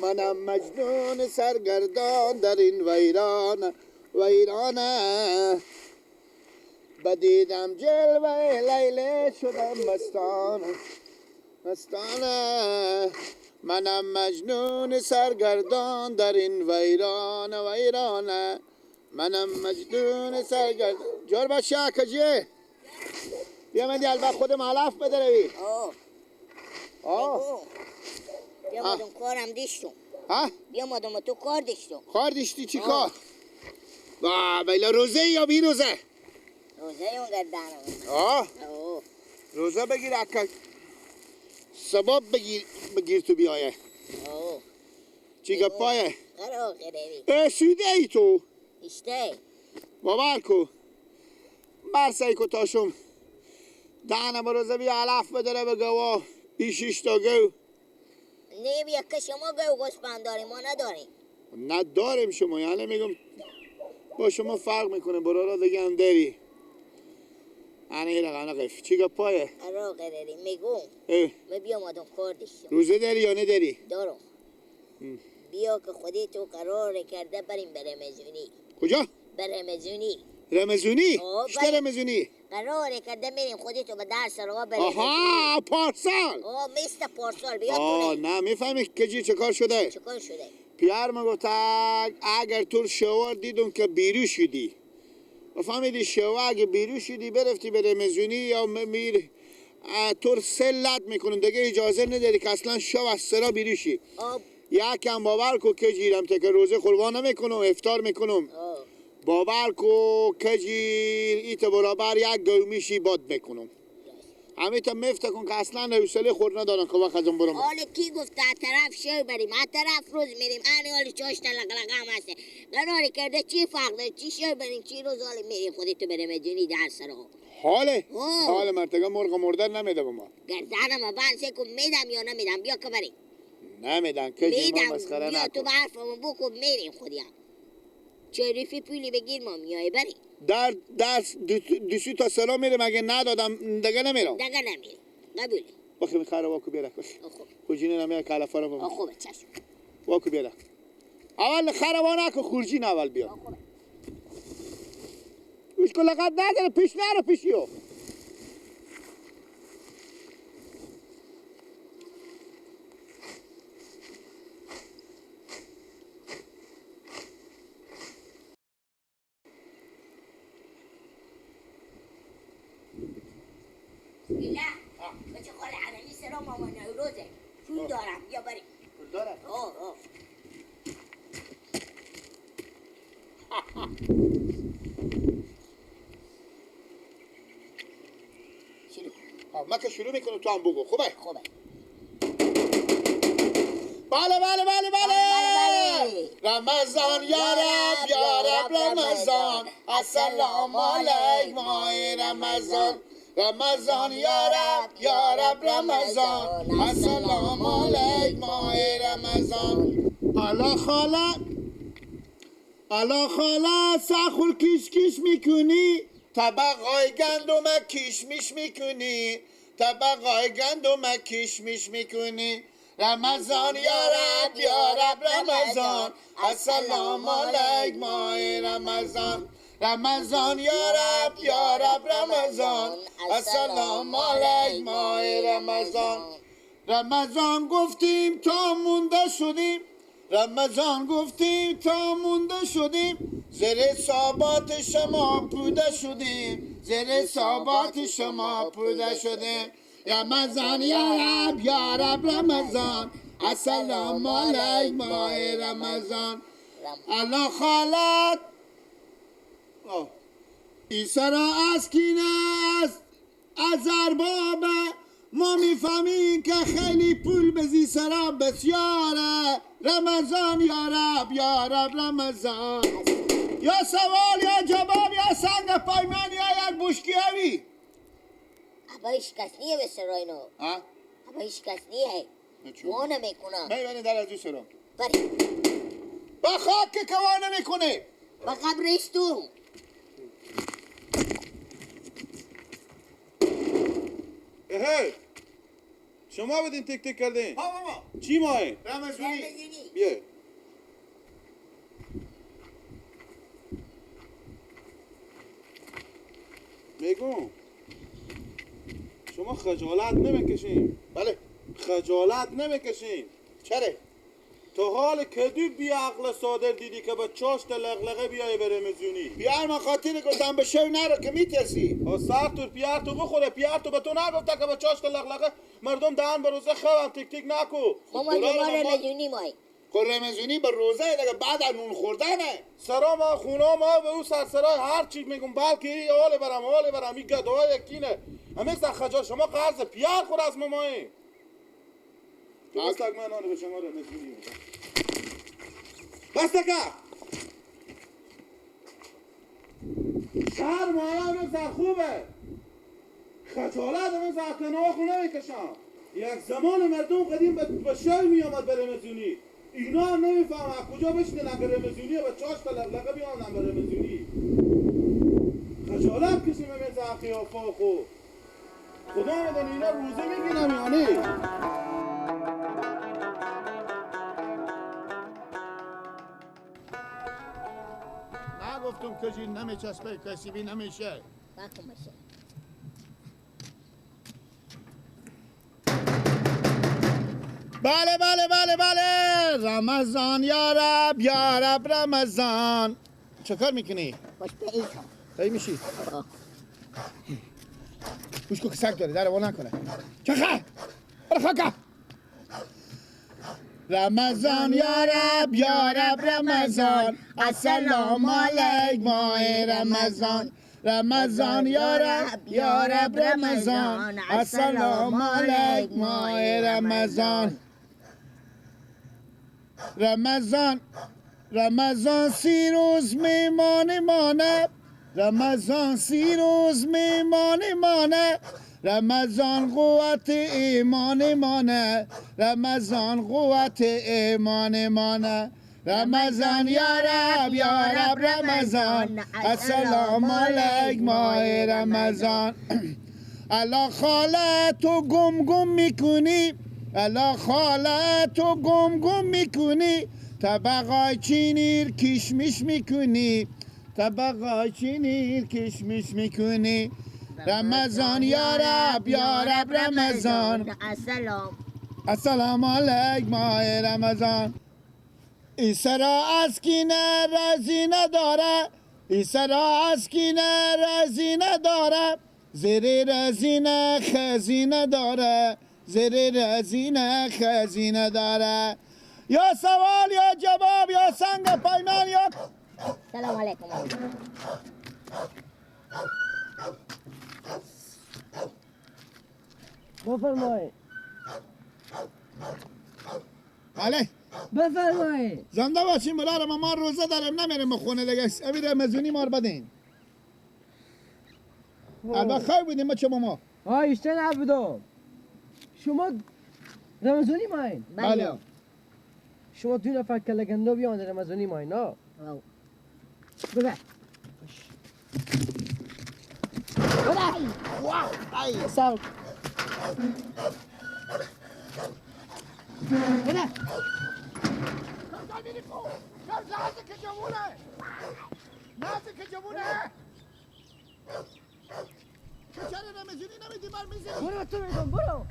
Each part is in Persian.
منم مجنون سرگردان در این ویران ویرانه. بدیدم جلوه لیله شدم مستانه مستانه. منم مجنون سرگردان در این ویران ویرانه. منم مجنون سرگردان. جور باشه کجیه؟ بیا من دیال با خودم علف بده روی. آه. بیا مادم کارم دیشتم. ها؟ بیا مادم تو کار دیشتم. کار دیشتی چی کار؟ با بیلا روزه یا بی روزه؟ روزه اون گردنم. آه. روزه بگیر اکا. سبب بگیر تو بیایه. چی گپایه؟ قرار قروی. سوده ای تو. اشته. باور کو. برسای کو تاشم. دهنم روزه بیا علف بداره به گوا. 6 تا گو. نه بیا که شما گو گوسفند داریم ما نداریم. نداریم شما، یعنی میگم با شما فرق میکنه برارا دیگه هم داری. انا یه رقم قف چی گپایه؟ قرار قراری میگم. من بیا مادم کار داشتم. روزه داری یا نداری؟ دارم. بیا که خودی تو قرار کرده بریم به رمزونی. کجا؟ به رمزونی. رمزونی؟ چه رمزونی؟ قرار کرده میریم خودی تو به درس رو بریم. آها پارسال. آه مثل پارسال بیا تو. نه میفهمی که چه کار شده؟ چه کار شده؟ پیار من گفت اگر تو شوار دیدم که بیرو شدی. فهمیدی شوا اگه بیرو شدی برفتی به رمزونی یا میر تو سلت میکنم دیگه اجازه نداری که اصلا شو از سرا بیرو شی. یکم باور کو که جیرم تا که روزه قربان نمیکنم افطار میکنم. باور کو که جیر ایت برابر یک گومیشی باد میکنم. همه تا مفت کن که اصلا حوصله خور ندارم که وقت ازم برم. حالا کی گفت از طرف شو بریم از طرف روز میریم آن حالی چاش لقلقه هم هسته قراری کرده چی فرق داره چی شو بریم چی روز حالا میریم خودتو به رمزونی درس رو. حاله حاله مرتگه مرغ مردن نمیده به ما. گردنم بند کن میدم یا نمیدم بیا که بریم. نمیدم که ما مسخره نکن. بیا تو به حرفمون بکن میریم خودیم. چریفی پولی بگیر ما میای بریم. در درس دو تا سلام میرم اگه ندادم دیگه نمیرم. دیگه نمیرم قبوله. بخی میخوره واکو بیاره. خوب. خورجینه نمیاره که علفا رو بابا. خوبه چشم. واکو بیاره. اول خره وا نکن خورجین اول بیا. خوبه. گوش کن لقد نداره پیش نرو پیشیو. بچه خاله علنی سرا مامان نوروزه پول دارم بیا بریم. پول دارم؟ آه. شروع. من که شروع میکنم تو هم بگو. خوبه؟ خوبه. بله بله بله بله. رمضان یا رب یا رب رمضان السلام علیک ماه رمضان. رمضان یا رب یا رب رمضان السلام علیک ماه رمضان. الا خاله الا خاله سخور کیش کیش میکنی طبقای گندم کیشمیش میکنی طبقای گندم کیشمیش میکنی. رمضان یا رب یا رب رمضان السلام علیک ماه رمضان. رمضان یا رب یا رب رمضان السلام علیک ماه رمضان. رمضان گفتیم تا مونده شدیم رمضان گفتیم تا مونده شدیم زیر صابات شما پوده شدیم زیر صابات شما پوده شدیم. رمضان یا رب یا رب رمضان السلام علیک ماه رمضان. الله خالت ایسرا از کینه است از اربابه ما میفهمیم که خیلی پول به زیسرا بسیاره. رمضان یا رب یا رب رمضان. یا سوال یا جواب یا سنگ پایمان یا یک بشکیوی. ابا هیچ کس نیه به سرا اینو. ها؟ ابا هیچ کس نیه. وا نمیکنم. میبینی در از سرا. بری. با خاک که وا نمیکنه. با قبرستون. هی شما بدین تک تک کردین. ها ماما چی ماه؟ رمضانی. بیا. میگم شما خجالت نمیکشین؟ بله. خجالت نمیکشین؟ چرا؟ تو حال کدو بی عقل صادر دیدی که با چاشت لغلقه بیای به رمزونی؟ بیار من خاطر گفتم به شو نرو که میترسی. سر تو پیار تو بخوره، پیار تو به تو نگفته که با چاشت لغلقه مردم دهن به روزه خوام تک تک نکو. ما دوباره رمزونی مای. خب رمزونی به روزه دیگه بعد از نون خوردنه. سرا ما خونه ما به او سرسرای هر چی میگم بلکه ای حال برم حال برم این گدای یکینه. همه خجا شما قرض پیار خور از ما ماییم. بس تک من آن به شما رمزونی میدم. بس تکه شهر مایا مثل خوبه. خجالت مثل کنار خونه میکشم. یک زمان مردم قدیم به شهر میامد به رمزونی. اینا هم نمیفهمم از کجا بشنن که رمزونی به چاش تا لغلقه بیامدن به رمزونی. خجالت کشیم مثل قیافه خو. خدا میدونه اینا روزه میگیرم یا نه. نگفتم کسی نمیچسبه کسی بی نمیشه. باشه. بله بله بله بله رمضان یا رب یا رب رمضان. چه کار میکنی؟ باش به ای کن. تایی میشی؟ گوش کو که سگ داره در وا نکنه. چخه برو خاکه. رمضان یا رب یا رب رمضان، السلام علیک ماه رمضان. رمضان یا رب یا رب رمضان، السلام علیک ماه رمضان. رمضان رمضان 30 روز میمان مانه، رمضان 30 روز میمان مانه، رمضان قوت ایمان مانه، رمضان قوت ایمان مانه. رمضان یا رب یا رب رمضان، السلام علیک ماه رمضان. الا خاله تو گم گم میکنی، الا خاله تو گم گم میکنی، طبقای چینیر کشمش میکنی، طبقای چینیر کشمش میکنی. رمضان یا رب یا رب رمضان، السلام علیک ماه رمضان. ای سرا از کینه رضی نداره، ای سرا از کینه رضی نداره، زیر رزینه خزینه داره، زیر رزینه خزینه داره. یا سوال یا جواب یا سنگ پیمان یا سلام علیکم. بفرمایید. بله بفرمایید. زنده باشیم برادر. ما روزه داریم نمیریم خونه دیگه. امیر رمضانی ما رو بدین. البته خیر بودیم ما چه با ما. آیشته نبودم. شما رمضانی ماین؟ بله. شما 2 نفر کلگندو بیان رمضانی ماین نه؟ ببر. واه ای سر. بده. نزدیک جوونه، نزدیک جوونه. تو چرا رمضانی نمیدی مر میزنی؟ برو تو میگم برو.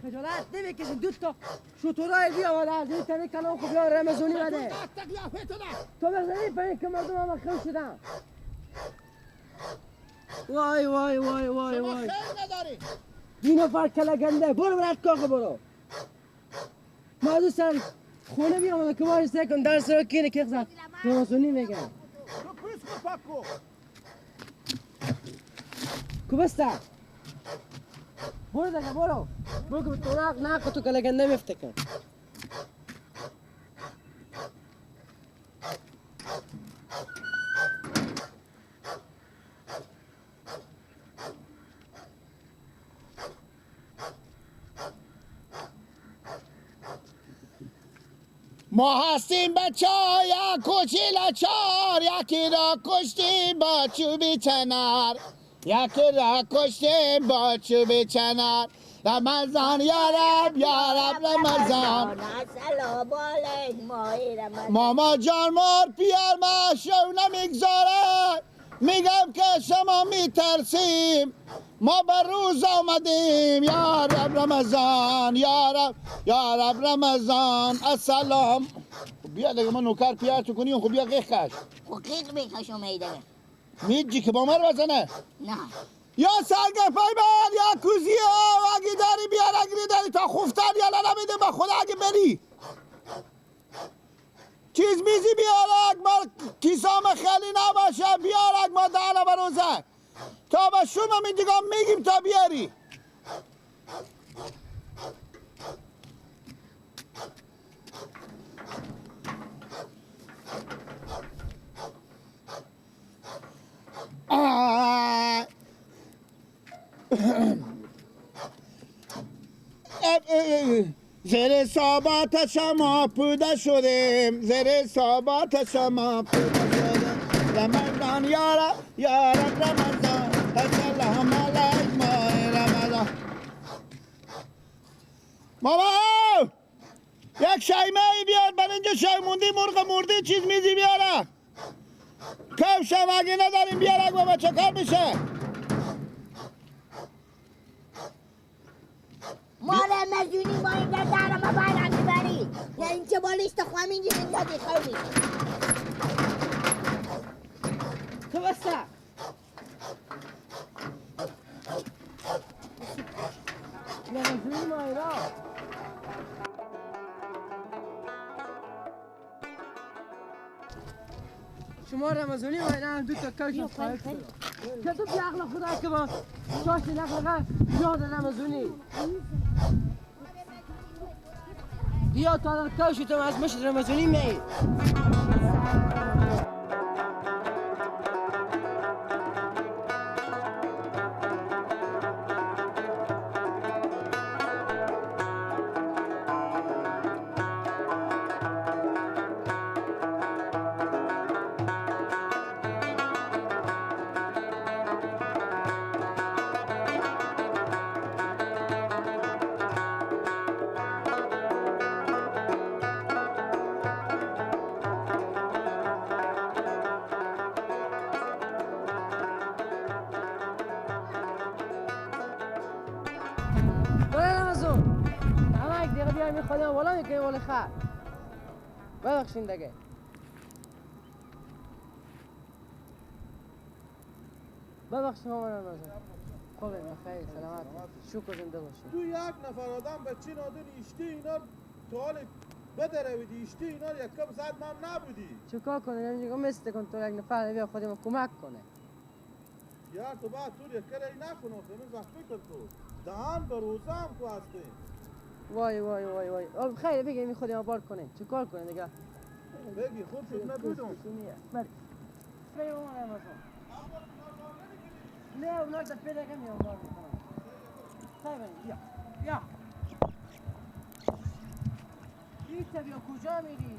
خجالت نمیکشی 2 تا شطورای بیا والا از این تنه کلام خوب بیا رمضانی بده. تو بزنی پایین که مردم همه خم شدن. وای وای وای وای وای. شما خیر نداری. 2 نفر کلگنده برو برات کاغ برو. ما دو سر خونه بیام که ما سه کن در سر کینه که زد رمضانی میگه. تو پوست کو پاک کو. کو بسته. برو دیگه برو. برو که تو ناق تو کلگنده میفته کن. ما هستیم بچه های کوچی لاچار، یکی را کشتیم با چوبی چنار. یکی را کشتیم با چوب چنار. رمضان یا رب یا رب رمضان. سلام علیک ماه رمضان. ماما جان مار پیار ما شو نمیگذاره، میگم که شما میترسیم، ما به روز آمدیم. یا رب رمضان یا رب یا رب رمضان. السلام. بیا دیگه ما نوکر پیار تو کنیم. خب بیا قیق کش. خب قیق میکشم ای دیگه. میجی که با من بزنه؟ نه. یا سرگه پیبر یا کوزیه و اگه داری بیار، اگه داری تا خفتن یا نمیده به خدا. اگه بری چیز میزی بیارک، ما کیسام خیلی نباشه بیارک، ما دهنه بروزه تا به شما میدیگم میگیم تا بیاری. زیر سابات شما پوده شدیم، زیر سابات شما پوده شدیم. رمضان یا رب یا رب رمضان. السلام علیک ماه رمضان. ماما یک شیمه ای بیار، برای اینجا شیموندی مرغ مردی چیز میزی بیاره. کفشم اگه نداریم بیارک بابا چه کار میشه؟ ما رمضونی ما این در ما بایرم میبری. نه اینجا بالیست خواهم اینجا اینجا دیخواه میشه. تو بسته رمضونی ما ایرا. شما رمضانی ما اینا هم دو تا کش خواهد شد. که تو بی عقل خدا که با شاش لغلغه یاد رمضانی بیا تا کش تو از مشت رمضانی می. ببخشین دیگه. ببخشین مامان رمضان. خوبه بخیر سلامت شکر زنده باشی. تو یک نفر آدم به چین آدن ایشتی اینا تو حال بدرویدی ایشتی اینا یک کم زد مام نبودی. چیکار کنه؟ یعنی مثل کن تو یک نفر بیا خودمون کمک کنه. یار تو بعد تو یک کاری نکنه خیلی زحمت فکر تو. دهان به روزه هم کو هستی. وای وای وای وای. خیر بگیم می خودمون بار کنه. چیکار کنه دیگه؟ بگی خوب شد نبودم. بله. بریم مامان رمضان. نه اونا که پیدا کم بار میکنم. خیر بریم بیا. بیا. بیا کجا میری؟